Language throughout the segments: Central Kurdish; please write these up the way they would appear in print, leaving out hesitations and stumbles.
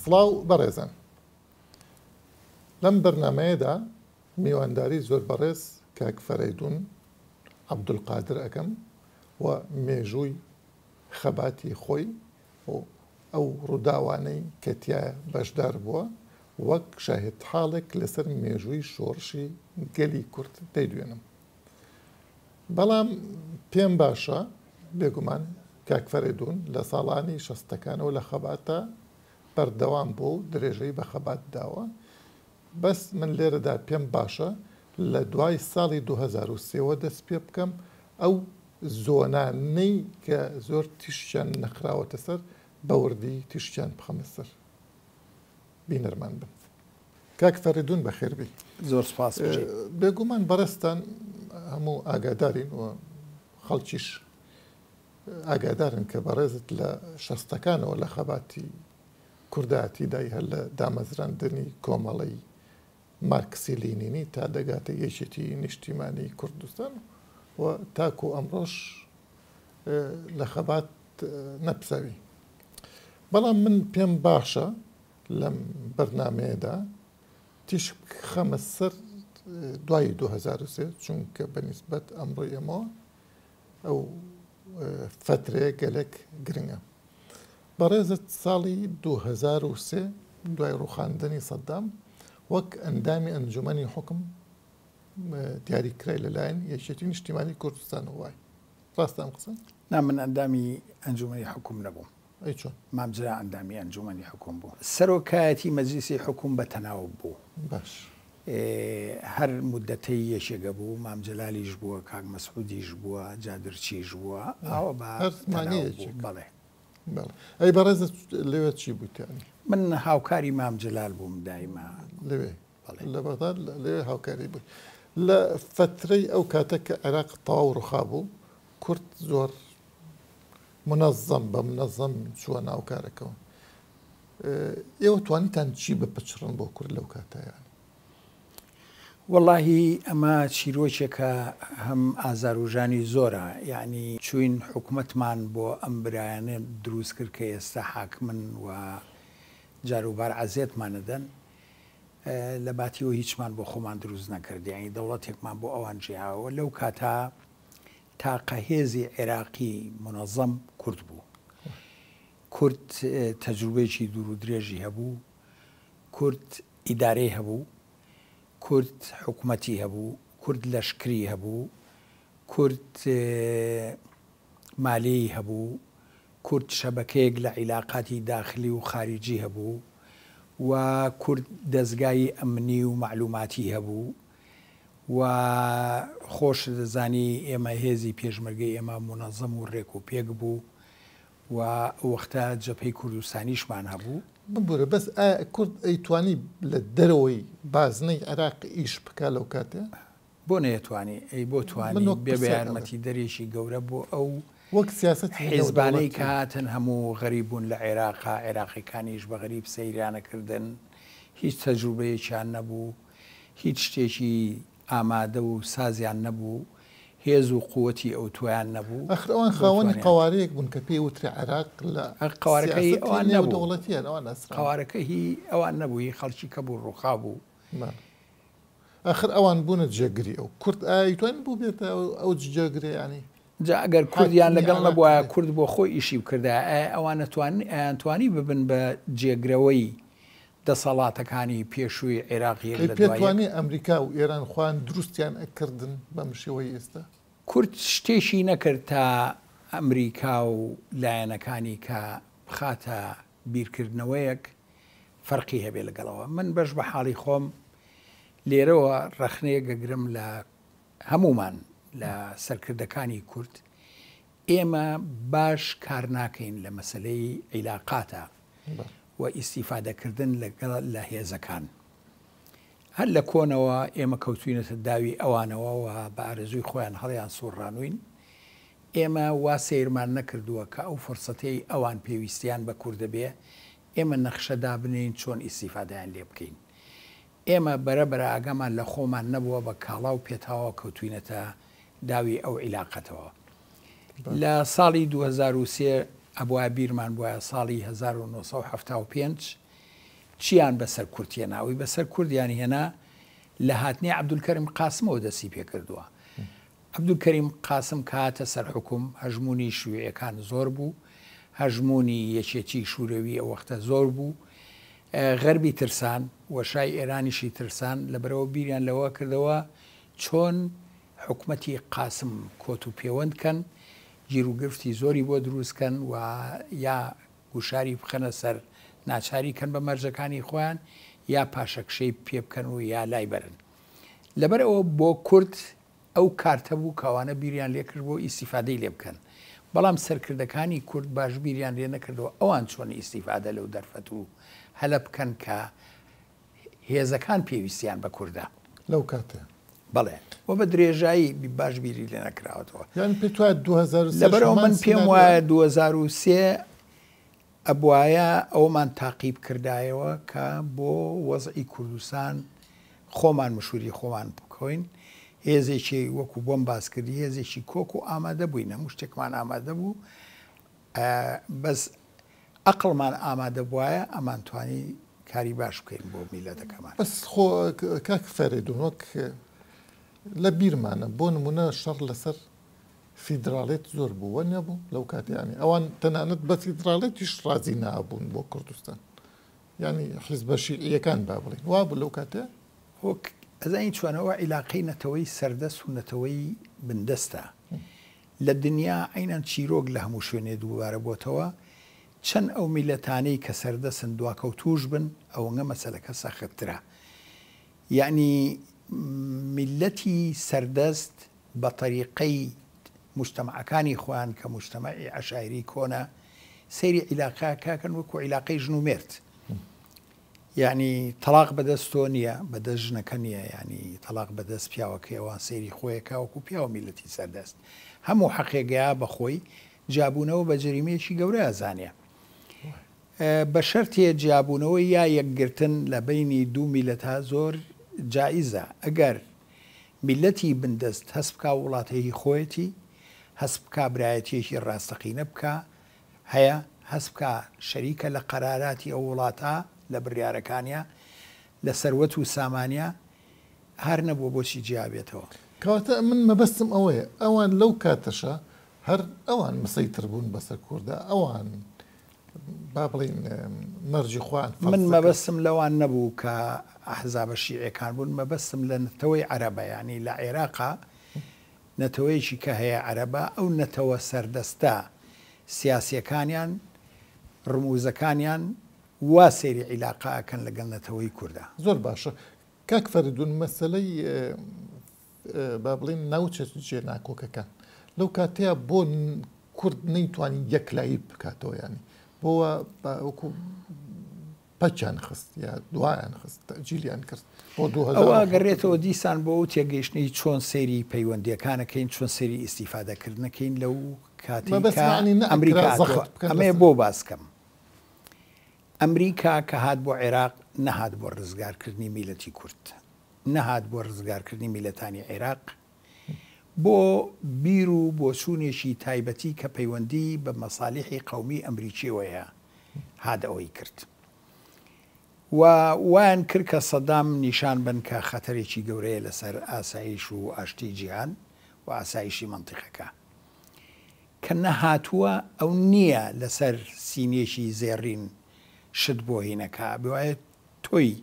سڵاو بەڕێزان. لەم بەرنامەیەدا میوانداری زۆر بەڕێز کاک فەرەیدوون عەبدولقادر ئەکەم و مێژووی خەباتی خۆی و ئەو ڕووداوانەی کە تیایا بەشدار بووە وەک شاهیدحاڵێک لەسەر مێژووی شۆڕشی گەلی کورد دەیدوێنم. بەڵام پێم باشە بێگومان کاک فەرەیدوون لە ساڵانی شەستەکانەوە لە خەباتە بەردەوام بووە و درێژەی بە خەبات داوە، بەس من لێرەدا پێم باشە لە دوای ساڵی 2003 وە دەست پێ بکەم ئەو زۆنانەی کە زۆر تیشکیان نەخراوەتە سەر بە وردی تیشکیان بخەمە سەر. بینەرمان بن. کاک فەریدون بەخێر بێی. زۆر سوپاس بژی. بێگومان بەڕێزتان هەموو ئاگادارین و خەڵکیش ئاگادارن کە بەڕێزت لە شەستەکانەوە لە خەباتی کوردایەتیدای هەر لە دامەزراندنی کۆمەڵەی مارکسی لینینی تا دەگاتە یەکێتی نیشتیمانی کوردستان و تاکو ئەمڕۆش لە خەبات نەپساوی. بەڵام من پێم باشە لەم بەرنامەیەدا تیشک بخەمە سەر دوای 2003 چونکە بە نیسبەت ئەمڕۆی ئێمەوە ئەو فەترەیە گەلێک گرنگە. بەڕێزت ساڵی 2003 دوای ڕووخاندنی سەدام وەک ئەندامی ئەنجومەنی حوکم دیاری کرای لەلایەن یەکێتی نیشتیمانی کوردستانەوە وای ڕاستە ئەم قسە؟ نا من ئەندامی ئەنجومەنی حوکم نەبووم. ئەی چۆن؟ مام جەلال ئەندامی ئەنجومەنی حوکم بوو. سەرۆکایەتی مەجلیسی حوکم بە تەناوب بوو. باش. هەر مودەتەی یەکێک ئەبوو، مام جەلالیش بووە، کاک مەسعودیش بووە، جادرچیش بووە، ئاوا بە هەر مانگەی تەناوب بوو. یەکێک. بەڵێ. بەڵێ. ئەی بەڕێزت لەوێ چی بوویت یانی؟ من هاوکاری مام جەلال بووم دایمە. لەوێ؟ بەڵێ. لە بەغدا لەوێ هاوکاری بووی. لە فەترەی ئەو کاتە کە عێراق تەواو ڕوخابوو، کورد زۆر مونەزەم بە مونەزەم چووە ناو کارەکەوە. ئێوە توانیتان چی بپچڕن بۆ کورد لەو کاتە یانی؟ وەڵاهی ئەمە چیرۆکێکە هەم ئازار و ژانی زۆرە یانی چوین حکومەتمان بۆ ئەم برایانە دروست کرد کە ئێستا حاکمن و جاروبار عەزێتمان ئەدەن لە باتیەوە هیچمان بۆ خۆمان دروست نەکرد یانی دەوڵەتێکمان بۆ ئەوان جێهاوە لەو کاتە تاقە هێزی عێراقی مونەزەم کورد بوو. کورد تەجروبەیەکی دوور و درێژی هەبوو، کورد ئیدارەی هەبوو، کورد حکومەتی هەبوو، کورد لەشکری هەبوو، کورد مالێی هەبوو، کورد شەبەکەیەک لە عیلاقاتی داخلی و خاریجی هەبوو و کورد دەزگای ئەمنی و مەعلوماتی هەبوو و خۆشت دەزانی ئێمە هێزی پێشمەرگەی ئێمە مونەزەم و رێک و پێک بوو و ئەو وەختە جەبهەی کوردستانیشمان هەبوو. ببورە بەس ئایا کورد ئەیتوانی لە دەرەوەی بازنەی عێراق ئیش بکا لەو کاتە؟ بۆ نەیەتوانی؟ ئەی بۆ من توانی؟ وەک بێ بە پرسیار ئەڵێم. یارمەتیدەرێکی گەورە بۆ ئەو وەک سیاسەتی حیزبانەی نێودەوڵەتی. کە هاتن هەموو غەریب بوون لە عێراقا، عێراقیەکانیش بە غەریب سەیریان ئەکردن، هیچ تەجروبەیەکیان نەبوو، هیچ شتێکی ئامادە و سازیان نەبوو، هێز و قوتی ئەوتۆیان نەبوو ئاخر ئەوان بۆ خاوەنی توانیان. قەوارەیەک بوون کە پێی وترێ عێراق لە قەوارەکە هی سیاسەتی ئەوان نەبوو. نێودەوڵەتیان ئەوان ناسراون. قەوارەکە هی ئەوان نەبوو، هی خەڵکی کە بوو ڕووخابوو. بەڵێ. ئاخر ئەوان بوونە جێگری ئەو. کورد ئایا ئەیتوانی بووبێتە ئەو جێگرە یانی؟ جا ئەگەر کوردیان حاکمی لەگەڵ عێراق نەبوایە بێت. کورد بۆ خۆی ئیشی بکردایە ئایا ئەوان ئەیانتوانی ببن بە جێگرەوەی دەسەڵاتەکانی پێشووی عێراق یەک ئەی لە پێت دوای یەک؟ وانیە ئەمریکا و ئێران خۆیان دروستیان ئەکردن بەم شێوەی ئێستا؟ کورد شتێکی نەکرد تا ئەمریکا و لایەنەکانی کە بخاتە بیرکردنەوەیەک فەرقی هەبێ لەگەڵەوە. من بەش بە حاڵی خۆم لێرەوە ڕەخنەیەک ئەگرم لە هەموومان لە سەرکردەکانی کورد، ئێمە باش کار ناکەین لە مەسەلەی عیلاقاتە و ئیستیفادەکردن لەگەڵ لە هێزەکان. هەر لە کۆنەوە ئێمە کەوتوینەتە داوی ئەوانەوە و بە ئارەزووی خۆیان هەڵیان سوڕانوین. ئێمە وا سەیرمان نەکردووە کە ئەو فرسەتەی ئەوان پێویستیان بە کوردە بێ، ئێمە نەخشە دابنێین چۆن ئیستیفادەیان لێ بکەین. ئێمە بەرە بەرە ئاگامان لە خۆمان نەبووە بە کاڵا و پێتاوە کەوتوینەتە داوی ئەو عیلاقەتەوە. لە ساڵی 2003 ئەبوایە بیرمان بوایە ساڵی 1975. چیان بەسەر کورد هێنا؟ ئەوەی بەسەر کوردیان هێنا لە هاتنی عەبدولکەریم قاسمەوە دەستی پێکردووە. عەبدولکەریم قاسم کە هاتە سەر حوکم هەژموونی شیوعیەکان زۆر بوو، هەژموونی یەکێتی شورەوی ئەو وەختە زۆر بوو، غەربی ترسان و شای ئێرانیشی ترسان، لەبەرئەوە بیریان لەوە کردەوە چۆن حکومەتی قاسم کۆت و پێوەند کەن، گیروگرفتی زۆری بۆ دروست کەن و یا گوشاری بخەنە سەر ناچاری کەن بە مەرجەکانی خۆیان یا پاشەکشەی پێ بکەن و یا لای بەرن. لەبەر ئەوە بۆ کورد ئەو کارتە بوو کە ئەوانە بیریان لێ کرد بۆ ئیستیفادەی لێ بکەن. بەڵام سەرکردەکانی کورد باش بیریان لێ نەکردەوە ئەوان چۆن ئیستیفادە لەو دەرفەت و هەلە بکەن کە هێزەکان پێویستیان بە کوردە. لەو کاتەیە. بەڵێ. و بە درێژایی باش بیری لێ نەکراوەتەوە. یانی پێت وایە 2003 لەبەرئەوە من پێم وایە 2003 ئەبوایە ئەوەمان تاقی بکردایەوە کە بۆ وەزعی کوردستان خۆمان مشوری خۆمان بکەین، هێزێکی وەکو بۆم باس کردی هێزێکی کۆک و ئامادە بووین، هەموو شتێکمان ئامادە بوو، بەس ئەقڵمان ئامادە بوایە ئەمانتوانی کاری باش بکەین بۆ میللەتەکەمان. بەس خۆ کاک فەرەیدون وەک لە بیرمانە بۆ نمونە شەڕ لەسەر فیدراڵێت زۆر بوو وە نەبوو لەو کاتە یانی ئەوان تەنانەت بە فیدراڵێتیش ڕازی نابوون بۆ کوردستان یانی حیزبە شیعیەکان با بڵێین وا بوو لەو کاتە؟ وەک ئەزانی چۆنە ئەوە عیلاقەی نەتەوەی سەردەست و نەتەوەی بندەستە لە دنیا عەینەن چیرۆک لە هەموو شوێنێ دووبارە بۆتەوە، چەند ئەو میللەتانەی کە سەردەستن دواکەوتووش بن ئەوەنگە مەسەلەکە سەختترە. یەعنی میللەتی سەردەست بە تەریقەی موجتەمەعەکانی خۆیان کە موجتەمەعی عەشایری کۆنە سەیری عیلاقەکە کەن وەکو عیلاقەی ژن و مێرد. یەعنی تەڵاق بەدەست تۆ نیە بەدەست ژنەکە نیە یەعنی تەڵاق بەدەست پیاوەکەی ئەوان سەیری خۆیەکا وەکو پیاو میللەتی سەردەست هەموو حەقێگەیا بەخۆی جیابوونەوە بە جەریمەیەکی گەورە ئەزانێ بە شەرتێ جیابوونەوە یا یەکگرتن لە بەینی دوو میللەتا زۆر جائیزە ئەگەر میللەتی بندەست هەست بکا وڵاتە هی خۆیەتی هەست بکا برایەتیەکی ڕاستەقینە بکا هەیە هەست بکا شەریکە لە قەراراتی ئەو وڵاتە، لە بڕیارەکانیا، لە سەروەت و سامانیا، هار نەبووە بۆچی جیا بێتەوە؟ کەواتە من مەبەستم ئەوەیە ئەوان لەو کاتەشا هەر ئەوان مسەیتر بوون بەسەر کوردا، ئەوان با بڵێین مەرجی خۆیان فەرز من دەکرد. مەبەستم لەوان نەبوو کە ئەحزابە شیعیەکان بوون، مەبەستم لە نەتەوەی عەرەبە، یانی لە عێراقا نەتەوەیەکی کە هەیە عەرەبە، ئەو نەتەوە سەردەستە سیاسیەکانیان ڕموزەکانیان وا سەیری عیلاقە ئەکەن لەگەڵ نەتەوەی کوردا. زۆر باشە کاک فەریدون مەسەلەی با بڵێین ناوچە جێ ناکۆکەکان لەو کاتەیە بۆ کورد نەیتوانی یەکلایی بکاتەوە یانی بۆ وەکو پەکیان خست یا دوایان خست تەئجیلیان کرد بۆ ئەوە ئەگەڕێتەوە دیسان بۆ ئەو تێگەیشتنەی چۆن سەیری پەیوەندییەکان ئەکەین، چۆن سەیری ئیستیفادەکردن ئەکەین لەو کاتەی مەبەست کە یەعنی نەئەکرا ئەمریکا هاتووە. زەخت بکەن ئەمەیە لەسەر. بۆ باس کەم. ئەمریکا کە هات بۆ عێراق نەهات بۆ ڕزگارکردنی میللەتی کورد، نەهات بۆ ڕزگارکردنی میللەتانی عێراق، بۆ بیر و بۆچوونێکی تایبەتی کە پەیوەندی بە مەسالیحی قەومی ئەمریکیەوەیە هات ئەوەی کرد و وایان کرد کە سەدام نیشان بەن کە خەتەرێکی گەورەیە لەسەر ئاسایش و ئاشتی جیهان و ئاسایشی مەنتیقەکە کە نەهاتووە ئەو نییە لەسەر سینیەکی زێڕین شت بۆ هینەکە بوایە تۆی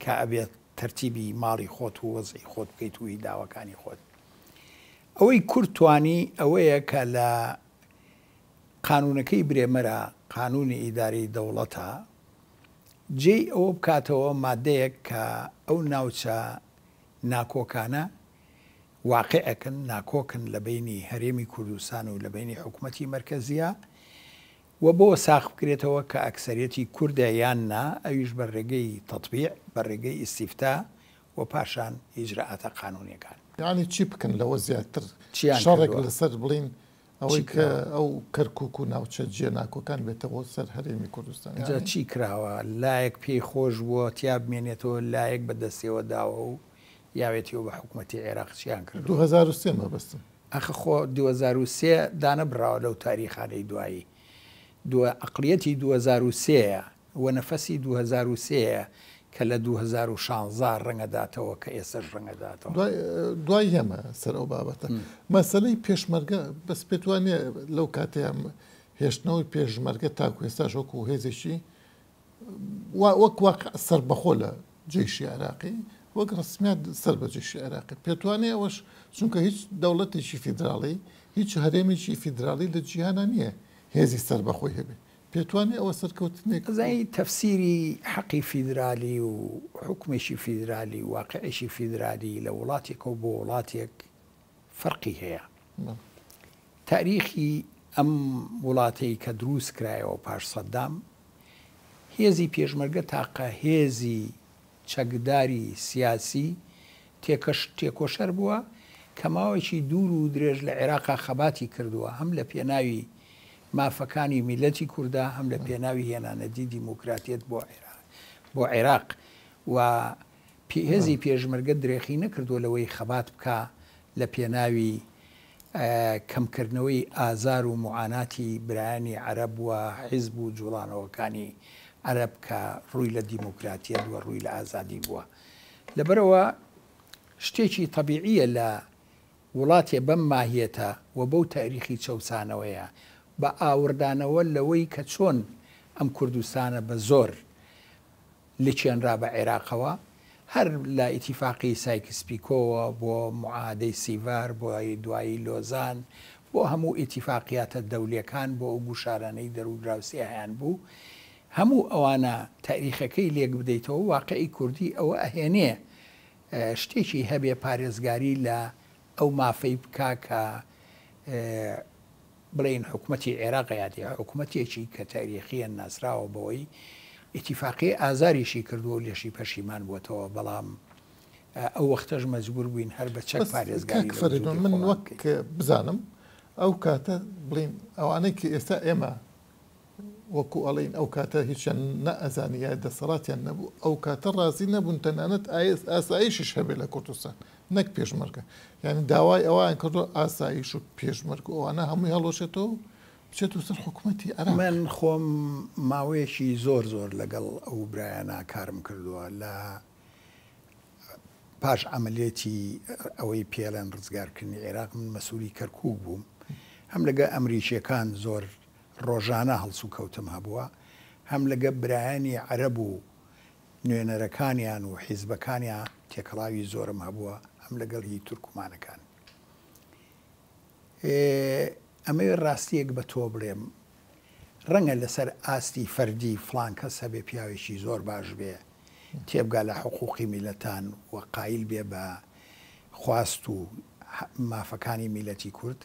کە ئەبێت تەرتیبی ماڵی خۆت و وەزعی خۆت بکەیت و هی داواکانی خۆت. ئەوەی کورد توانی ئەوەیە کە لە قانوونەکەی برێمەرا، قانوونی ئیدارەی دەوڵەتە، جێی ئەوە بکاتەوە مادەیەک کە ئەو ناوچە ناکۆکانە واقیعێکن، ناکۆکن لە بەینی هەرێمی کوردستان و لە بەینی حکومەتی مەرکەزییە، وە بۆ ساخ بکرێتەوە کە ئەکسەریەتی کوردە یان نا، ئەویش بە رێگەی تەتبیع، بە رێگەی ئیستیفتا و پاشان ئیجرائاتە قانونیەکان. یەعنی چی بکەن لەوە زیاتر چیان شەڕێک کردوە؟ لەسەر بڵێین چی ئەوەی کە کراوە؟ ئەو کەرکوک و ناوچە جێ ناکۆکان بێتەوە سەر هەرێمی کوردستان جا یەعنی. چی کراوە؟ لایەک پێی خۆش بووە تیا بمێنێتەوە، لایەک بە دەستیەوە داوە و یاوێتیەوە بە حکومەتی عێراق چیان کردوە؟ 2003 مەبەستم. ئەخە خۆ 2003 دانەبڕاوە لەو تاریخانەی دوایی. دوە عەقڵیەتی 2003 یە. و نەفەسی 2003 یە کە لە 2016 ڕەنگەداتەوە کە ئێستەش ڕەنگەداتەوە. دوای یەمە سەر ئەو بابەتە مەسەلەی پێشمەرگە بەس پێت وا نییە لەو کاتەیە هێشتنەوەی پێشمەرگە تاکو ئێستاش وەکو هێزێکی وەک واقع سەربەخۆ لە جەیشی عێراقی وەک ڕسمیات سەر بە جەیشی عێراقی پێتوانێ ئەوەش چونکە هیچ دەوڵەتێکی فیدراڵی هیچ هەرێمێکی فیدراڵی لە جیهانە نییە هێزی سەربەخۆی هەبێ پێتوانێ ئەوە سەرکەوتنێک ئەزانی تەفسیری حەقی فیدرالی و حوکمێکی فیدرالی و واقعێکی فیدرالی لە وڵاتێکەوە بۆ وڵاتێک فەرقی هەیە. تاریخی ئەم وڵاتەی کە دروست کرایەوە پاش سەدام، هێزی پێشمەرگە تاقە هێزی چەکداری سیاسی تێکەش تێکۆشەر بووە کە ماوەیەکی دوور و درێژ لە عێراقا خەباتی کردووە هەم لە پێناوی مافەکانی میللەتی کوردا هەم لە پێناوی هێنانەدی دیموکراتیەت بۆ بۆ عێراق و هێزی پێشمەرگە درێخی نەکردووە لەوەی خەبات بکا لە پێناوی کەمکردنەوەی ئازار و موعاناتی برایانی عەرەب و حیزب و جوڵانەوەکانی عەرەب کە ڕووی لە دیموکراتیەت و ڕووی لە ئازادی بووە. لەبەرئەوە شتێکی تەبیعیە لە وڵاتێ بەم ماهیەتە و بەو تاریخی چەوسانەوەیە بە ئاوڕدانەوە لەوەی کە چۆن ئەم کوردستانە بە زۆر لکێنرا بە عێراقەوە، هەر لە ئیتیفاقی سایکس پیکۆوە بۆ موعاهەدەی سیڤەر، بۆ دوایی لۆزان، بۆ هەموو ئیتیفاقیاتە دەولیەکان، بۆ ئەو گوشارانەی دەرودراوسێ هەیان بوو، هەموو ئەوانە تاریخەکەی لێک بدەیتەوە واقعی کوردی ئەوە ئەهێنێ شتێکی هەبێ پارێزگاری لە ئەو مافەی بکا کە بڵێین حکومەتی عێراق یادێ حکومەتێکی کە تاریخیەن ناسراوە بەوەی ئیتیفاقیەی ئازاریشی کردووە و لێشی پەشیمان بووەتەوە بەڵام ئەو وەختەش مەجبور بووین هەر بە چەک بەس پارێزگاری کاک لە فەرەیدون وجودی من خۆمان وەک بکەین. بزانم ئەو کاتە بڵێین ئەوانەی کە ئێستا ئێمە وەکو ئەڵێین ئەو کاتە هیچیان نەئەزانی یا دەسەڵاتیان نەبوو ئەو کاتە ڕازی نەبوون تەنانەت ئاسایشیش هەبێ لە کوردستان نەک پێشمەرگە یانی داوای ئەوان کردو ئاسایش و پێشمەرگ و ئەوانە هەمووی هەڵوەشێتەوە و بچێتەوە سەر حکوومەتی عێراق. من خۆم ماوەیەکی زۆر زۆر لەگەڵ ئەو برایانە کارم کردووە لە پاش عەمەلیەتی ئەوەی پێڵێن ڕزگارکردنی عێراق من مەسوولی کەرکووک بووم هەم لەگە ئەمریکیەکان زۆر ڕۆژانە هەڵسوکەوتم هەبووە، هەم لەگە برایانی عەرەب و نوێنەرەکانیان و حیزبەکانیا تێکەڵاوی زۆرم هەبووە، هەم لەگەڵ هی تورکمانەکان. ئەمەوێ ڕاستییەک بە تۆ بڵێم، ڕەنگە لەسەر ئاستی فەردی فڵان کەس هەبێ پیاوێکی زۆر باش بێ، تێبگا لە حقوقی میللەتان و قایل بێ بە خواست و مافەکانی میللەتی کورد،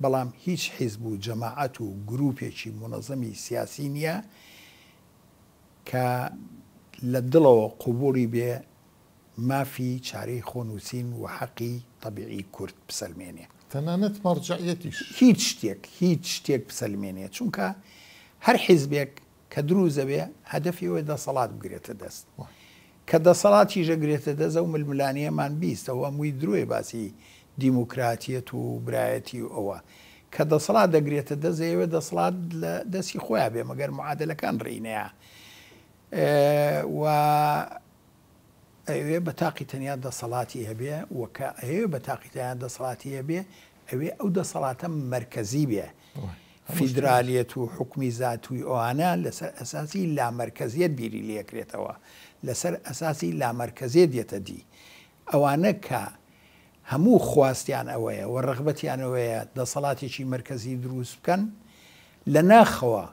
بەڵام هیچ حیزب و جەماعەت و گروپێکی مونەزەمی سیاسی نیە کە لە دڵەوە قبوڵی بێ مافی چارەی خۆنووسین و حەقی تەبیعی کورد بسەلمێنێ. تەنانەت مەرجەعیەتیش. هیچ شتێک، هیچ شتێک بسەلمێنێ. چونکە هەر حیزبێک کە دروست دەبێ هەدەفی ئەوەیە دەسەڵات بگرێتە دەست. کە دەسەڵاتیش ئەگرێتە دەست ئەو ململانێیەمان 20 ئەوە هەمووی درۆیە باسی دیموکراتیەت و برایەتی و ئەوە. کە دەسەڵات دەگرێتە دەست ئەیەوێ دەسەڵات لە دەستی خۆیا بێ مەگەر معادەلەکان ڕێی نەیا و ئەیەوێ بە تاقی تەنیا دەسەڵاتی هەبێ و کە ئەیەوێ بە تاقی تەنیا دەسەڵاتی هەبێ ئەوێ ئەو دەسەڵاتە مەرکەزی بێ فیدرالیەت و حوکمی زاتوی ئەوانە لەسەر ئەساسی لامەرکەزیەت بیری لێکرێتەوە لەسەر ئەساسی لامەرکەزیەت دێتە دی ئەوانە کە هەموو خواستیان ئەوەیە و ڕەغبەتیان ئەوەیە دەسەڵاتێکی مەرکەزی دروست بکەن لە ناخەوە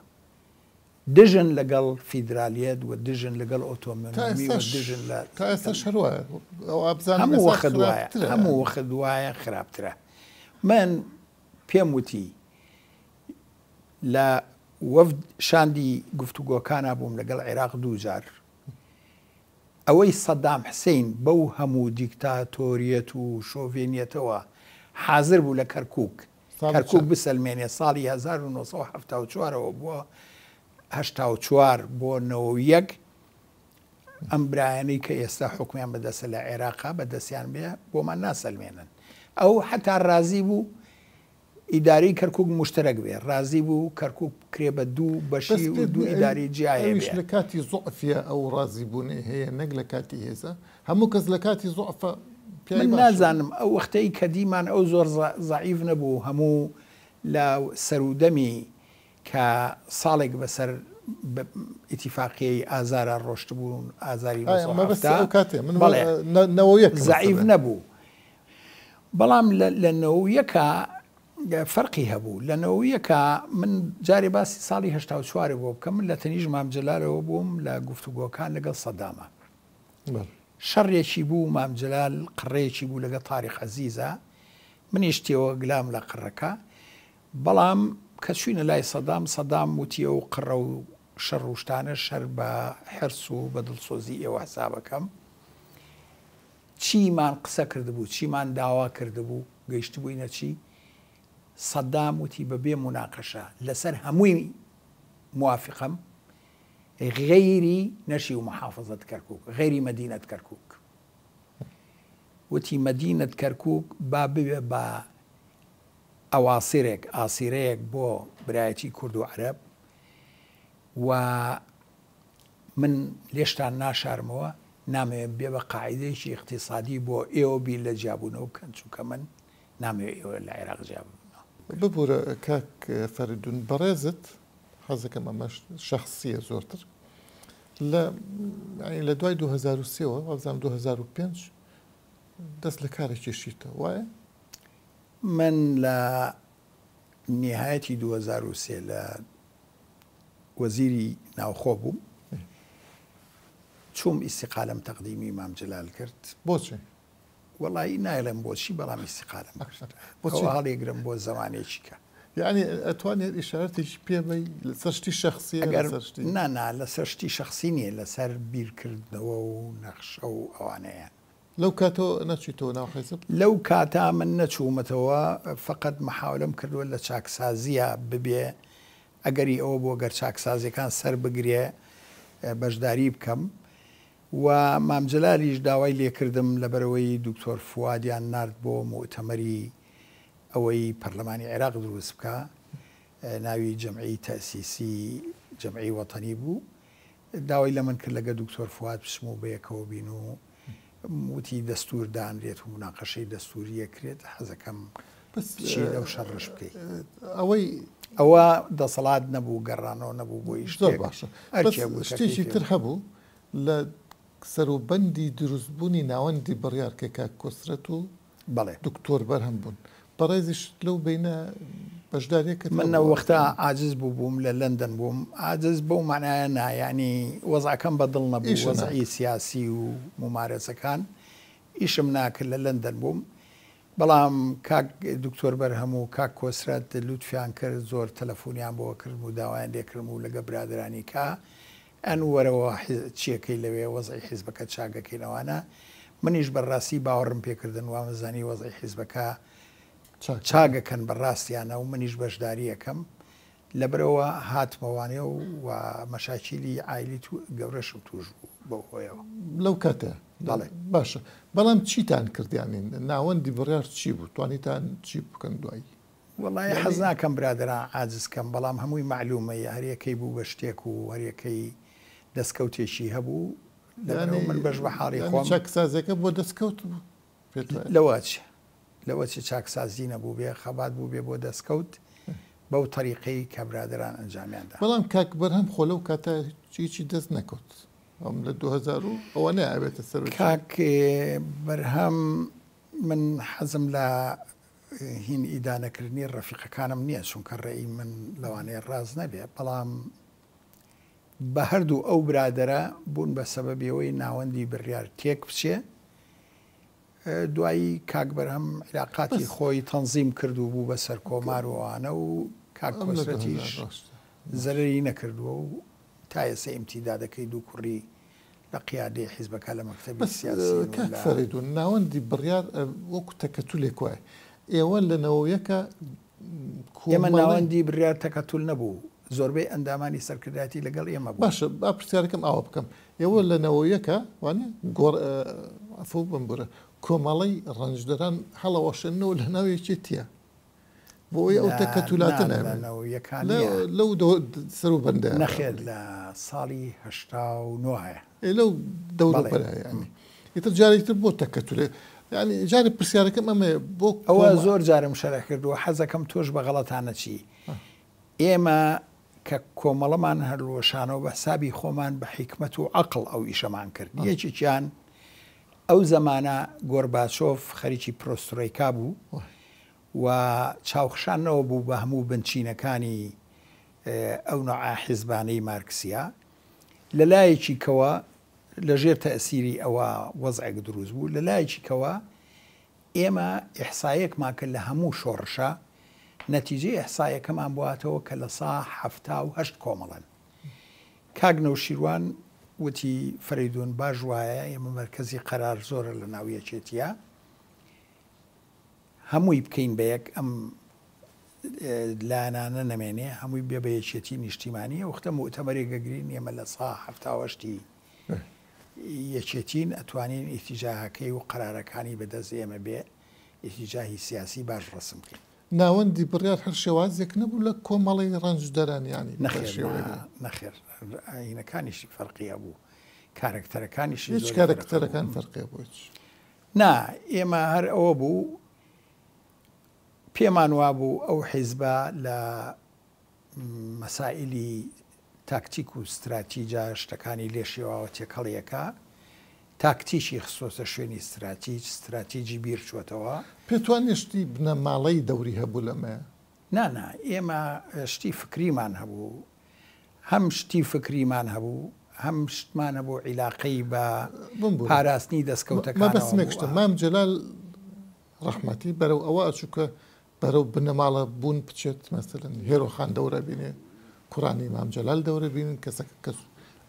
دژن لەگەڵ فیدرالیەت و دژن لەگەڵ ئۆتۆنۆمی و دژن لە تا ئێستاش هەر وایە وابزانم هەموو ئێستا وەخت وایە خراپترە هەموو وەخت وایە خراپترە من پێم وتی لە وەفد شاندی گفتوگۆکانا بووم لەگەڵ عێراق دووجار ئەوەی سەدام حسین بەو هەموو دیکتاتۆریەت و شۆڤێنیەتەوە حازر بوو لە کەرکوک کەرکوک بسەلمێنێ ساڵی 1970 ەوە بۆ 84 بۆ 91 ئەم برایانەی کە ئێستا حوکمیان بەدەستە لە عێراقا بەدەستیان بێ بۆمان ناسەلمێنن ئەو حەتا ڕازی بوو. ئیدارەی کەرکوک موشتەرەک بێ، ڕازی بوو کەرکوک بکرێ بە دوو بەس بەشی و پێت دوو نیە ئەوی ئیدارەی جیا ئەویش هەیەبێ. لە کاتی زوعفیا ئەو ڕازی بوونەی هەیە نەک لە کاتی هێزا هەموو کەس لە کاتی زوعفا پیاوی من باشە. نازانم ئەو وەختەی کە دیمان ئەو زۆر زەعیف نەبوو هەموو لە سەرودەمی کە ساڵێک بەسەر ئیتیفاقیەی ئازارا ڕۆشتبوو ئازاری ئایا مەبەستی 97 ئەو کاتەیە من بەڵێ 91 کە زەعیف مەسەلەن. نەبوو بەڵام لە نەوەیەکا فەرقی هەبوو لە نەوەیەکا من جارێ باسی ساڵی 84 بۆ بکەم من لە تەنیش مام جەلالەوە بووم لە گفتوگۆکان لەگەڵ سەدامە شەڕێکی بوو مام جەلال قڕێکی بوو لەگەڵ تاریق عەزیزە منیش تێوە گلام لە قڕەکە بەڵام کە چوینە لای سەدام سەدام وتی ئەو قڕە و شەڕ و شتانە شەر بە حرس و بە دڵسۆزی ئێوە حسابەکەم چیمان قسە کردبوو، چیمان داوا کردبوو، گەیشتبووینە چی؟ سەدام وتی بە بێ موناقەشە لەسەر هەمووی موافقم غەیری نەشی و محافظەت کەرکوک، غەیری مەدینەت کەرکوک. وتی مەدینەت کەرکوک با ببێ بە ئەواسیرێک، ئاسیرەیەک بۆ برایەتی کورد و عەرەب و من لێشتان ناشارمەوە نامەوێ ببێ بە قاعیدەیەکی ئیقتیسادی بۆ ئێوە بیر لە جیابوونەوە بکەن چونکە من نامەوێ ئێوە لە عێراق جیا ببنەوە. ببورە کاک فەریدون بەڕێزت حەزەکەم ئەمەش شەخسیە زۆرتر لە یانی لە دوای 2003 وە وابزانم 2005 دەست لە کارە کێشیتەوە وایە؟ من لە نیهایەتی 2003 لە وەزیری ناوخۆ بووم چووم ئیستیقالەم تەقدیمی مام جەلال کرد. بۆچی؟ وەڵایی نایڵێم بۆچی بەڵام ئیستیقالەم کرد. بۆچی؟ ئەوە هەڵیگرم بۆ زەمانێکی کە. یەعنی ئەتوانی هەر ئیشارەتێکی پێ بەی لەسەر شتی شەخسیە ئەگەر لەسەر شتی. نا نا لەسەر شتی شەخسی نییە لەسەر بیرکردنەوە و نەخشە و ئەوانەیە. لەو کاتەوە نەچویتەوە ناو حیزب؟ لەو کاتە من نەچوومەتەوە فەقەت مەحاولەم کردووە لە چاکسازییا ببێ ئەگەری ئەوە بووە گەر چاکسازیەکان سەر بگرێ بەشداری بکەم و مام جەلالیش داوای لێکردم لەبەرئەوەی دکتۆر فوادیان نارد بۆ موئتەمەری ئەوەی پەرلەمانی عێراق دروست بکا ناوی جەمعی تەئسیسی جەمعی وەتەنی بوو داوای لەمن کرد لەگە دکتۆر فواد بچم و بەیەکەوە بین و وتی دەستور دانرێت و موناقەشەی دەستوری ئەکرێت حەزەکەم بەس بچی لەو شەڕەش بکەی. ئەوەی. ئەوە دەسەڵات نەبوو گەڕانەوە نەبوو بۆ هیچ زۆر شتێک باشە بەس ئەرکێک بوو شتێکی تەکلیفێک تر بوو. هەبوو لە سەروبەندی دروستبوونی ناوەندی بڕیار کە کاک کۆسرەت و بەڵێ. دکتۆر بەرهەم بوون بەڕێزیش لەو بەینە بەشداریەکەت من هەبووە ئەو وەختە وابزانم. عاجز بووبووم لە لەندەن بووم عاجز بەو مەعنایە نا یانی وەزعەکەم بە دڵ نەبوو ئیشە وەزعی ناکرد. سیاسی و مومارەسەکان ئیشم ناکرد لە لەندەن بووم بەڵام کاک دکتۆر بەرهەم و کاک کۆسرەت لوتفیان کرد زۆر تەلەفونیان بۆ کردم و داوایان لێکردم و لەگە برادەرانی کا ئەن وەرەوە چیەکەی لەوێ وەزعی حیزبەکە چاک ئەکەین ئەوانە منیش بە ڕاستی باوەڕم پێکردن وامزانی وەزعی حیزبەکە چاک ئەکەن بە ڕاستیانە و منیش بەشداری ئەکەم لەبەرئەوە هاتمە وانێ و مەشاکیلی عایلی گەورەشم توش بوو بەو هۆیەوە. لەو کاتە؟ بەڵێ. باشە بەڵام چیتان کرد یانی ناوەندی بڕیار چی بوو توانیتان چی بکەن دوایی؟ وەڵایی حەز ناکەم برادەران عاجز کەم بەڵام هەمووی مەعلومە هەریەکەی بوو بە شتێک و هەریەکەی دەستکەوتێکی هەبوو لەبەرئەوە من بەش بە حاڵی خۆم. چاکسازیەکە بۆ دەستکەوت بوو پێت وایە؟ لەوە ئەچێ لەوە چ چاکسازی نەبووبێ خەبات بووبێ بۆ دەستکەوت بەو تەریقەی کە برادەران ئەنجامیان دا. بەڵام کاک بەرهەم خۆ لەو کاتە هیچی دەست نەکەوت ئەم لە 2000 و ئەوە نایابێتە سەرۆکی. کاک بەرهەم من حەزم لە هین ئیدانەکردنی ڕەفیقەکانم نییە چونکە ڕێی من لەوانەیە ڕاست نەبێ بەڵام بە هەردوو ئەو برادەرە بوون بە سەبەبی ئەوەی ناوەندی بڕیار تێک بچێ دوایی کاک بەرهەم عیلاقاتی خۆی تەنزیم کرد و بوو بە سەرکۆمار و ئەوانە و کاک کۆسرەتیش زەرەری نەکردووە و تا ئێستا ئیمتیدادەکەی دوو کوڕی لە قیادەی حیزبەکە لە مەکتەبی سیاسین و کاک لە. فەرەیدوون ناوەندی بڕیار وەکو تەکەتولێک وایە ئێوە لە نەوەیەکە ئێمە کۆمەڵەی. ناوەندی بڕیار تەکەتول نەبوو زۆربەی ئەندامانی سەرکردایەتی لەگەڵ ئێمە بوون. باشە با پرسیارەکەم ئاوا بکەم ئێوە لە نەوەیەکە وانیە گۆڕ عەفو بمبورە کۆمەڵەی ڕەنجدەران هەڵەوەشێننەوە لە ناو یەکێتیە. بۆ ئەوەی ئەو لە تەکەتولاتە نا لە نەمێنێ. نەوەیەکان لە نییە. لەو دۆ سەروبەندەیا نەخێر بڵێ. لە ساڵی 89 هەیە. ئێ لەو بەڵێ. دەوروبەرە یانی. ئیتر جارێکی تر بۆ تەکەتولێ یانی جارێ پرسیارەکەم ئەمەیە بۆ ئەوە کۆمە. زۆر جارم شەرح کردووە حەزەکەم تۆش بە غەڵەتا نەچی. ئێمە کە کۆمەڵەمان هەلوەشانەوە بە حسابی خۆمان بە حیکمەت و عەقڵ ئەو ئیشەمان کرد. یەکێکیان ئەو زەمانە گۆرباچۆف خەریکی پرۆسترۆیکا بوو و چاوخشانەوە بوو بە هەموو بنچینەکانی ئەو نەوعە حیزبانەی مارکسیە. لە لایەکی کەوە لە ژێر تەئسیری ئەوە وەزعێک دروست بوو، لە لایەکی کەوە ئێمە ئیحسایەکمان کرد لە هەموو شۆڕشە، نەتیجەی ئیحسایەکەمان بۆ هاتەوە کە لە سا 78 کۆمەڵەن. کاک نەوشیروان وتی فەرەیدوون باش وایە ئێمە مەرکەزی قەرار زۆرە لە ناو یەکێتیە، هەمووی بکەین بە یەک ئەم لایەنانە نەمێنێ هەمووی بێ بە یەکێتی نیشتیمانی ئەوختە موئتەمەرێک ئەگرین ئێمە لە سا 78ی یەکێتین ئەتوانین ئیتیجاهەکەی و قەرارەکانی بە دەست ئێمە بێ ئیتیجاهی سیاسی باش ڕەسم بکەین. ناوەندی بڕیار هەر شێوازێک نەبوو لە کۆمەڵەی ڕەنجدەران یانی بە نەخێر شێوەیەک نا نەخێر ئاینەکانیشی فەرقی هەبوو کارەکتەرەکانیشی هیچ زۆری فەرق هەبوو. کارەکتەرەکان فەرقی هەبوو هیچ. نا ئێمە هەر ئەوە بوو پێمان وابوو ئەو حیزبە لە مەسائیلی تاکتیک و ستراتیجا شتەکانی لێ شێواوە تێکەڵی ئەکا، تاکتیکی خستۆتە شوێنی ستراتیج، ستراتیجی بیر چۆتەوە. پێت وا نیە شتی بنەماڵەی دەوری هەبوو لەمەیا؟ نا نا ئێمە شتی فکریمان هەبوو، هەم شتی فکریمان هەبوو، هەم شتمان هەبوو عیلاقەی بە بمبورە پاراستنی دەستکەوتەکانەوە مەبەستم یەک بوو. شتە، مام جەلال ڕەحمەتی بەرەو ئەوە ئەچوو کە بەرەو بنەماڵە بوون بچێت مەسەلەن هێرۆ خان دەورە بینێ کوڕانی مام جەلال دەورە بینن کەسەکە کەس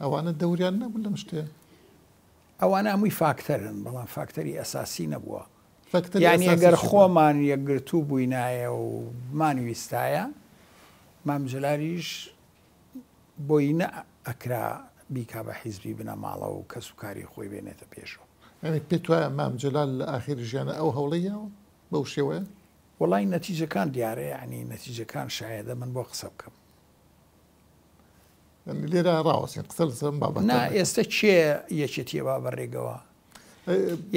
ئەوانە دەوریان نەبوو لەم شتەیە. ئەوانە هەمووی فاکتەرن بەڵام فاکتەری ئەساسی نەبووە. فاکتەری یانی ئەساسی ئەگەر چی بووە؟ خۆمان یەکگرتوو بووینایە و بمانویستایە مام جەلالیش بۆی نەئەکرا بیکا بە حیزبی بنەماڵە و کەسوکاری خۆی بێنێتە پێشەوە. یانی پێت وایە مام جەلال لە ئاخیری ژیانا ئەو هەوڵەی یاوە بەو شێوەیە؟ وەڵای نەتیجەکان دیارە یانی نەتیجەکان شایەدە من بۆ قسە بکەم. یانی لێرە ڕاوەستین قسە لەسەر ئەم بابەتە نا نەکەین. ئێستە کێ یەکێتی ئەبا بە ڕێگەوە؟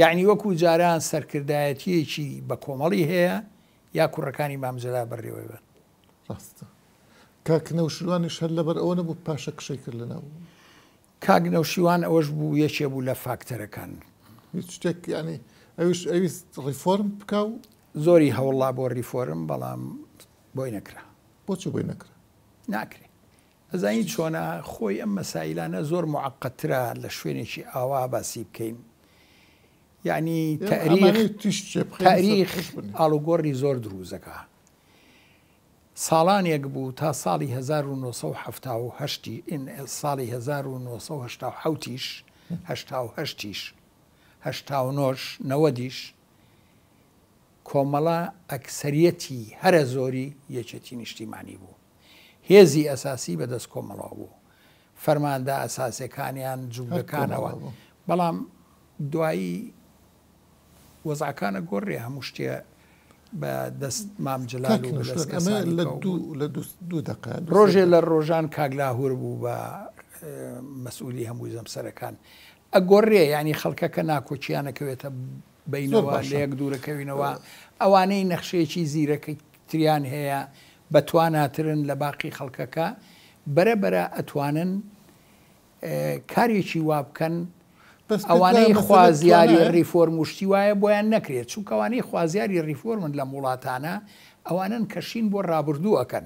یانی وەکو جاران سەرکردایەتییەکی بە کۆمەڵی هەیە یا کوڕەکانی مام جەلال بەڕێوەی بەن؟ ڕاستە. کاک نەوشیروانیش هەر لەبەر ئەوە نەبوو پاشەکشەی کرد لەناو. کاک نەوشیوان ئەوەش بوو یەکێ بوو لە فاکتەرەکان. هیچ شتێک یانی ئەویش ئەویست ڕیفۆرم بکا و. زۆری هەوڵا بۆ ڕیفۆرم بەڵام بۆی نەکرا. بۆچی بۆی نەکرا؟ ناکرێ. ئەزانی چۆنە خۆی ئەم مەسایلانە زۆر موعەقەدترە لە شوێنێکی ئاوا باسی بکەین. یانی تەئریخ تەئریخ ئاڵوگۆڕی زۆر دروست دەکا. ساڵانێک بوو تا ساڵی 1970 ساڵی 1987 یش 88 یش 89 ش نەوەدیش کۆمەڵە ئەکسەریەتی هەرە زۆری یەکێتی نیشتیمانی بوو. هێزی ئەساسی بە دەست کۆمەڵەوە بوو. فەرماندە ئەساسیەکانیان جومگەکانەوە. بەڵام دوایی وەزعەکان ئەگۆڕێ هەموو شتێ بە دەست مام جەلال و بە دەست کەسانی کەوە بوو. ڕۆژێ لە ڕۆژان کاک لاهور بوو بە مەسئولی هەموو جەمسەرەکان. ئەگۆڕێ یانی خەڵکەکە ناکۆکییان ئەکەوێتە بەینەوە لە یەک دوورەکەوینەوە. ئەوانەی نەخشەیەکی زیرەکتریان هەیە بەتواناترن لە باقی خەڵکەکە بەرە بەرە ئەتوانن کارێکی وا بکەن ئەوانەی خوازیاری ڕیفۆرم و شتی وایە بۆیان نەکرێت چونکە ئەوانەی خوازیاری ڕیفۆرمن لەم وڵاتانە ئەوانەن کە شین بۆ ڕابردوو ئەکەن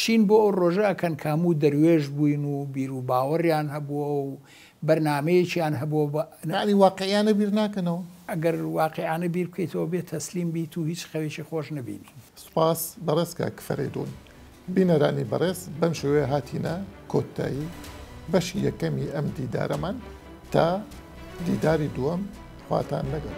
شین بۆ ئەو ڕۆژە ئەکەن کە هەموو دەروێش بووین و بیر و باوەڕیان هەبووە و بەرنامەیەکیان هەبووە بە یانی واقعیانە بیر ناکەنەوە؟ ئەگەر واقیعانە بیر بکەیتەوە بێ تەسلیم بیت و هیچ خەوێکی خۆش نەبینی. سوپاس بەڕێز کاک فەرەیدون. بینەرانی بەڕێز بەم شێوەیە هاتینە کۆتایی بەشی یەکەمی ئەم دیدارەمان تا دیداری دووەم خواتان لەگەڵ.